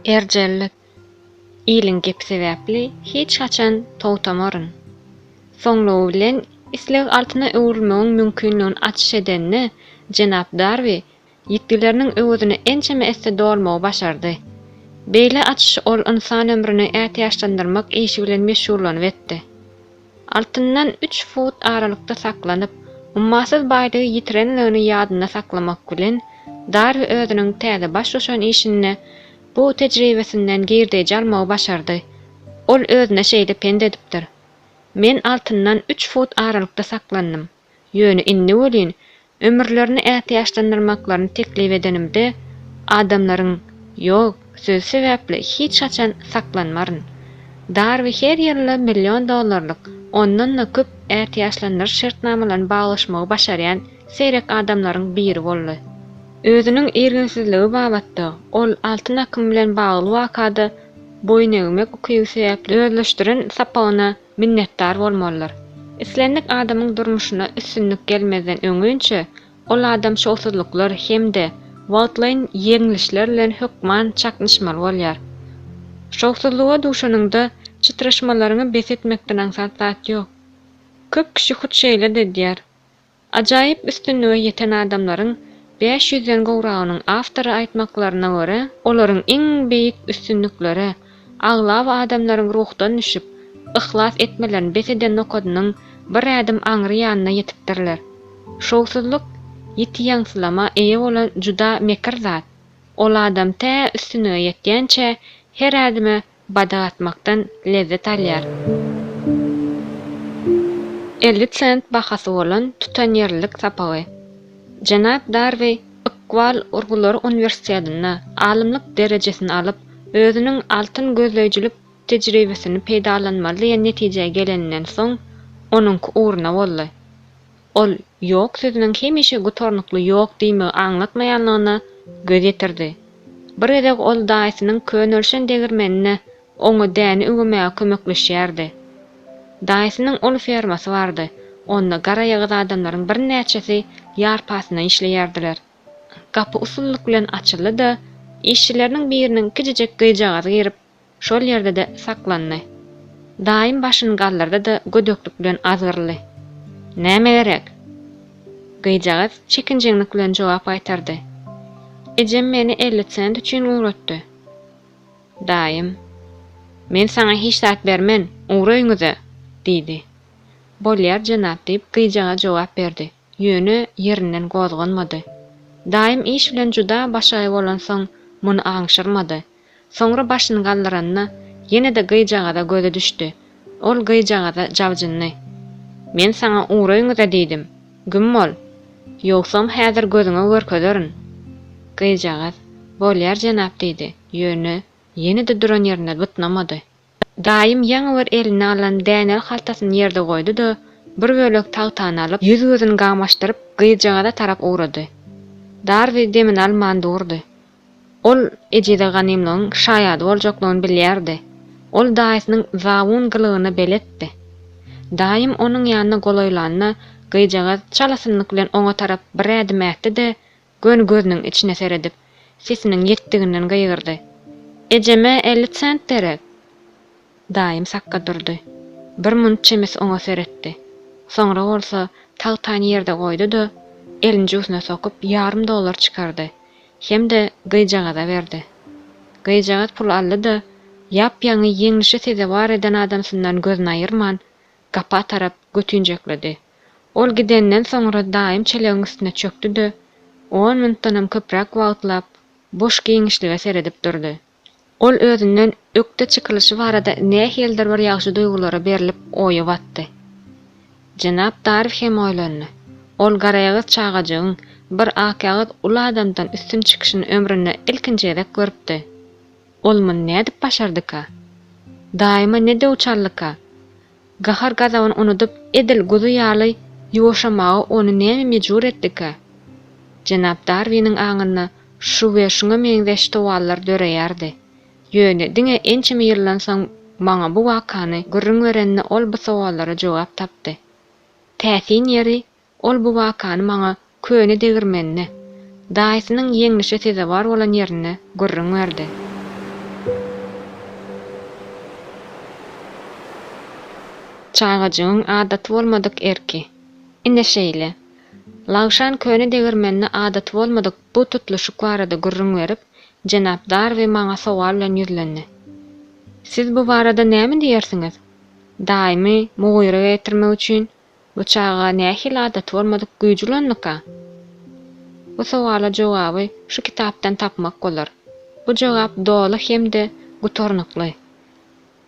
Erjellik. Iliň gepi sebäpli hiç haçan togtamaryn. Soňlugy bilen isleg altyna öwrülmegiň mümkinligini açyş edende, jenap Darwi ýitgileriniň öwezini ençeme esse dolmagy başardy. Beýle açyşy ol ynsan ömrüni ätiýaçlandyrmak işi bilen meşgullanyp etdi. Altyndan üç fut aralykda saklanyp, ummasyz baýlygy ýitirenligini ýadynda saklamak bilen, Darwi özüniň täze baş goşan işinde bu tejribesinden girdeýji almagy başardy. Ol özüne şeýle pent edipdir, Men altyndan üç fut aralykda saklandym. Ýöne indi welin, ömürlerini ätiýaçlandyrmaklaryny teklip edenimde, adamlaryň Ýok sözi sebäpli hiç haçan saklanmaryn. Darwi her ýylda million dollarlyk, ondan-da köp ätiýaçlandyryş şertnamalaryny baglaşmagy başarýan seýrek adamlaryň biri boldy. Özüniň irginsizligi babatda ol altyn akymy bilen bagly wakada boýun egmek ukyby sebäpli özleşdiren sapagyna minnetdar bolmalydyr. Islendik adamyň durmuşyna üstünlik gelmezden öňinçä, ol adam şowsuzlyklar hem-de wagtlaýyn ýeňlişler bilen hökman çaknyşmaly bolýar. Şowsuzlyga duşanyňda çytraşmalaryňy bes etmekden aňsat zat ýok. Köp kişi hut şeýle-de edýär. Ajaýyp üstünlige ýeten adamlaryň bäş ýüzden gowragynyň awtory aýtmaklaryna görä, olaryň iň beýik üstünliklere, aglaba adamlaryň ruhdan düşüp, yhlas etmelerini bes eden nokadynyň bir ädim aňry ýanyna ýetipdirler. Şowsuzlyk ýiti ýaňsylama eýe bolan juda mekir zat. Ol adam tä üstünlige ýetýänçä her ädime badak atmakdan lezzet alýar. 50 sent bahasy bolan tutanýerlilik sapagy. Jenap Darwi Ykbal urgulary uniwersitetinde alymlyk derejesini alyp, özüniň altyn gözleýjilik tejribesini peýdalanmaly diýen netijä geleninden soň, onuňky ugruna boldy. Ol ýok sözüniň hemişe gutarnykly ýok diýmegi aňlatmaýanlygyna göz ýetirdi. Bir gezek ol daýysynyň könelişen degirmenine oňa däne üwemäge kömekleşýärdi. Daýysynyň uly fermasy bardy, onda garaýagyz adamlaryň birnäçesi ýarpasyna işleýärdiler. Gapy usullyk bilen açyldy-da, işçileriniň biriniň kiçijek gyzjagazy girip, Şol ýerde-de saklandy. Daýym başyny galdyrdy-da, gödeklik bilen azgyryldy. Näme gerek? Gyzjagaz çekinjeňlik bilen jogap gaýtardy. Ejem meni 50 sent üçin ugratdy. Daýym, Men saňa hiç zat bermen, ugra öýüňize! diýdi. Bolýar, jenap, diýip, gyzjagaz jogap berdi. Ýöne ýerinden gozganmady. Daýym iş bilen juda başagaý bolansoň, muny aňşyrmady. Soňra başyny galdyranda, ýene-de gyzjagaza gözi düşdi. Ol gyzjagaza jabjyndy. Men saňa ugra öýüňize diýdim. Güm bol! Ýogsam häzir gözüňe görkezerin. Gyzjagaz, Bolýar, jenap diýdi, ýöne ýene-de duran ýerinde bytnamady. Daýym ýaňy bir eline alan däneli haltasyny ýerde goýdy-da, bir bölek tagtany alyp, ýüz-gözüni gamaşdyryp, gyzjagaza tarap ugrady. Darwi demini alman durdy. Ol ejize ganymlygyň şaýady boljaklygyny bilýärdi. Ol daýysynyň zabun gylygyna beletdi. Daýym onuň ýanyna golaýlanda, gyzjagaz çalasynlyk bilen oňa tarap bir ädim ätdi-de, göni gözüniň içine seredip, sesiniň ýetdiginden gygyrdy, Ejeme 50 sent gerek! Daýym sakga durdy. Bir munt çemesi oňa seretdi. Soňra bolsa tagtany ýerde goýdy-da, elini jübüsine sokup, ýarym dollar çykardy hem-de gyzjagaza berdi. Gyzjagaz puly aldy-da, ýap-ýaňy ýeňlişe sezewar eden adamsyndan gözüni aýyrman, gapa tarap götünjekledi. Ol gidenden soňra daýym çelegiň üstüne çökdi-de, on minutdanam köpräk wagtlap boş giňişlige seredip durdy. Ol özünden ökde çykylyşy barada nähilidir bir ýagşy duýgulara berlip oýa batdy. Jenap Darwi hem oýlandy. Ol garaýagyz çagajygyň bir akýagyz uly adamdan üstün çykyşyny ömründe ilkinji gezek görüpdi. Ol muny nädip başardyka? Daýyma ne döw çaldyka? Gahar-gazabyny unudyp, edil guzy ýaly ýuwaşamaga ony näme mejbur etdikä? Jenap Darwiniň aňynda şu we şuňa meňzeş sowallar döreýärdi. Ýöne diňe ençeme ýyldan soň maňa bu wakany gürrüň berende ol bu sowallara jogap tapdy. Täsin ýeri, Ol bu wakany maňa köne degirmende, daýysynyň ýeňlişe sezewar bolan ýerinde gürrüň berdi. Çagajygyň adaty bolmadyk erki. Ine şeýle. Lagşan köne degirmende adaty bolmadyk bu tutluşyk barada gürrüň berip, jenap Darwi maňa sowal bilen ýüzlendi. Siz bu barada näme diýersiňiz? Daýymy mugyra getirmek üçin bu çaga nähili adaty bolmadyk güýji ulandyka? Bu sowala jogaby şu kitapdan tapmak bolar. Bu jogap doly hem-de gutarnykly.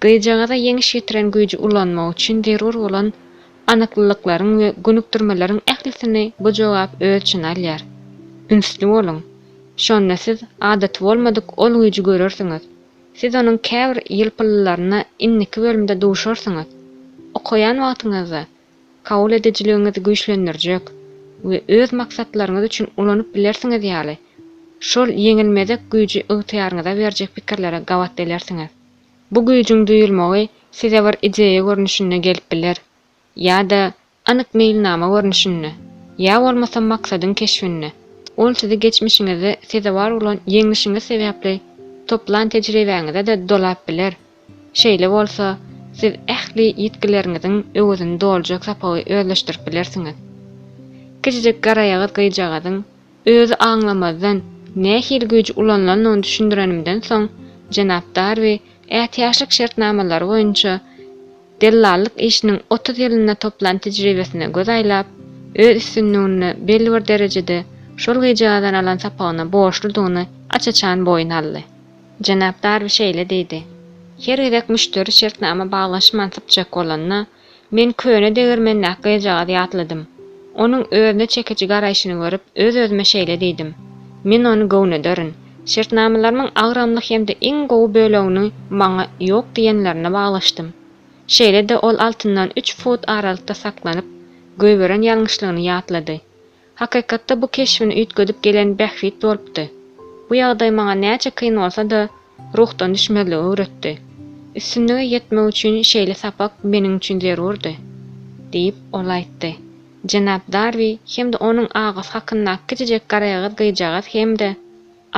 Gyzjagaza ýeňiş getiren güýji ulanmak üçin zerur bolan anyklylyklaryň we gönükdirmeleriň ählisini bu jogap öz içine alýar. Ünsli boluň! Şonda siz adaty bolmadyk ol güýji görersiňiz. Siz onuň käbir ýylpyldylaryna indiki bölümde duşarsyňyz. Okaýan wagtyňyzda kabul edijiligiňizi güýçlendirjek we öz maksatlaryňyz üçin ulanyp bilersiňiz ýaly, şol ýeňilmezek güýji ygtyýaryňyza berjek pikirlere gabat gelersiňiz. Bu güýjüň duýulmagy size bir ideýa görnüşinde gelip biler, ýa-da anyk meýilnama görnüşinde, ýa bolmasa maksadyň keşbinde. Ol sizi geçmişiňizde sezewar bolan ýeňlişiňiz sebäpli toplan tejribäňize-de dolap biler. Şeýle bolsa, siz ähli ýitgileriňiziň öwezini doljak sapagy özleşdirip bilersiňiz. Kiçijik garaýagyz gyzjagazyň Özi aňlamazdan, nähili güýji ulanylandygyny düşündirenimden soň, jenap Darwi ätiýaçlyk şertnamalary boýunça dellallyk işiniň 30 ýylynda toplan tejribesine göz aýlap, öz üstünliginde belli bir derejede şol gyzjagazdan alan sapagyna borçludygyny aç-açan boýun aldy. Jenap Darwi şeýle diýdi, Her gezek müşderi şertnama baglaşman sypjak bolanda, Men köne degirmendäki gyzjagazy ýatladym. Onuň özüne çekiji garaýşyny görüp, öz-özüme şeýle diýdim, Men ony göwnederin. Şertnamalarymyň agramly hem-de iň gowy bölegini maňa ýok diýenlerine baglaşdym. Şeýle-de ol altyndan üç fut aralykda saklanyp, goýberen ýalňyşlygyny ýatlady. Hakykatda bu keşbini üýtgedip gelen bähbit bolupdy. Bu ýagdaý maňa näçe kyn bolsa-da, ruhdan düşmezligi öwretdi. Üstünlige ýetmek üçin şeýle sapak meniň üçin zerurdy, diýip, ol aýtdy. Jenap Darwi hem-de onuň agasy hakyndaky kiçijek garaýagyz gyzjagaz hem-de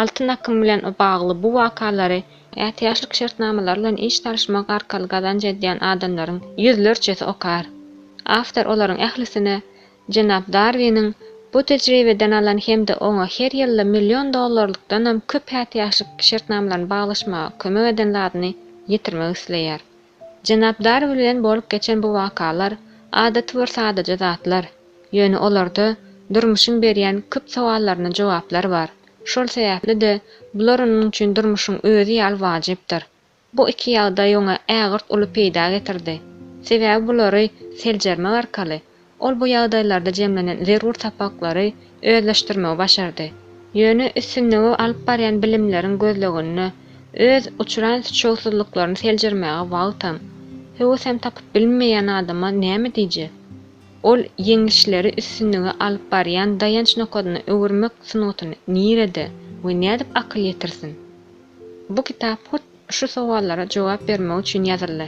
altyn akym bilen bagly bu wakalary ätiýaçlyk şertnamalary bilen iş salyşmak arkaly gazanç edýän adamlaryň ýüzlerçesi okar. Awtor olaryň ählisine Jenap Darwiniň bu tejribeden alan hem-de oňa her ýylda million dollarlykdanam köp ätiýaçlyk şertnamalaryny baglaşmaga kömek eden zadyny ýetirmek isleýär. Jenap Darwin bilen bolup geçen bu wakalar adaty bir sadaja zatlar, ýöne olarda durmuşyň berýän köp sowallaryna jogaplar bar. Şol sebäpli-de bular onuň üçin durmuşyň özi ýaly wajypdyr. Bu iki ýagdaý oňa ägirt uly peýda getirdi. Sebäbi bulary seljermek arkaly, ol bu ýagdaýlarda jemlenen zerur sapaklary özleşdirmegi başardy. Ýöne üstünlige alyp barýan bilimleriň gözleginde öz uçran şowsuzlyklaryny seljermäge wagtam, höwesem tapyp bilmeýän adama näme diýjek? Ol ýeňlişleri üstünlige alyp barýan daýanç nokadyna öwürmek sungatyny nirede we nädip akyl ýetirsin? Bu kitap hut şu sowallara jogap bermek üçin ýazyldy.